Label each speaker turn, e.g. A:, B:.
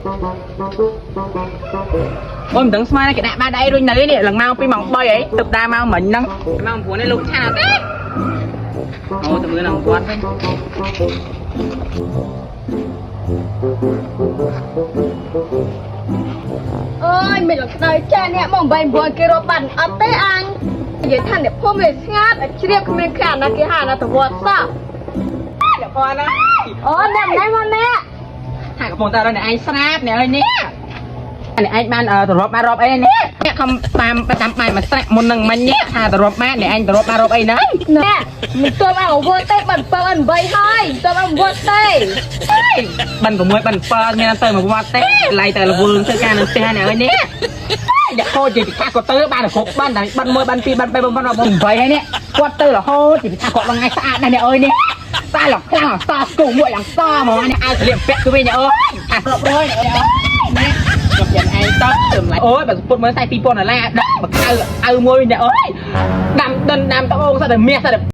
A: អូយមិនដឹងស្មានគេដាក់បានដៃរួចនៅនេះឡើងម៉ោង2ម៉ោង3អីទឹកដើរមកមិញហ្នឹងម៉ោង9នេះលោកឆាទេអូទៅមើលក្នុងវត្តវិញ
B: អើយមិនលក្តៅចាអ្នកមក8 9គេរាប់បានអត់ទេអញនិយាយថាអ្នកភូមិវាស្ងាត់ជ្រាបគ្មានខាណាគេហាណាទៅវត្តសោះ
A: អ្នកគាត់ណា
B: អូអ្នកណែមកអ្នក
A: ថាកំពុងតែរកអ្នកឯងស្រាប់អ្នកអើយនេះអ្នកឯងបានទ្រពបានរាប់អីនេះអ្នកខំតាមតាមបាយមួយស្រាក់មុននឹងមិញនេះថាទ្រពបានអ្នកឯងទ្រពបានរាប់អីហ្នឹង
B: អ្នកមិនទាន់ឲ្យវត្តទេបាន7បាន8ហើយមិនទាន់ឲ្យវត្តទេ
A: បាន6បាន7មានទៅមកវត្តទេឡៃតែលវលធ្វើការនៅផ្ទះអ្នកអើយនេះអ្នកកូនជាពិថាក៏ទៅបានគ្រប់បានតែបាន1បាន2បាន3បាន4 8ហើយនេះគាត់ទៅរហូតជាពិថាគាត់ថ្ងៃស្អាតណាស់អ្នកអើយនេះស្អាតឡើងខ្លាំងសស្គូមួយឡើងសហ្មងនេះអាវស្លៀកពាក់គឺវិញអ្នកអើយអារាប់រយអ្នកអើយនេះខ្ញុំយ៉ាងឯងតតម្លៃអូយបើពុតមើលខ្សែ2000ដុល្លារដាក់បកៅអៅមួយអ្នកអើយដាំដិនដាំត្បូងសត្វតែមាសសត្វតែ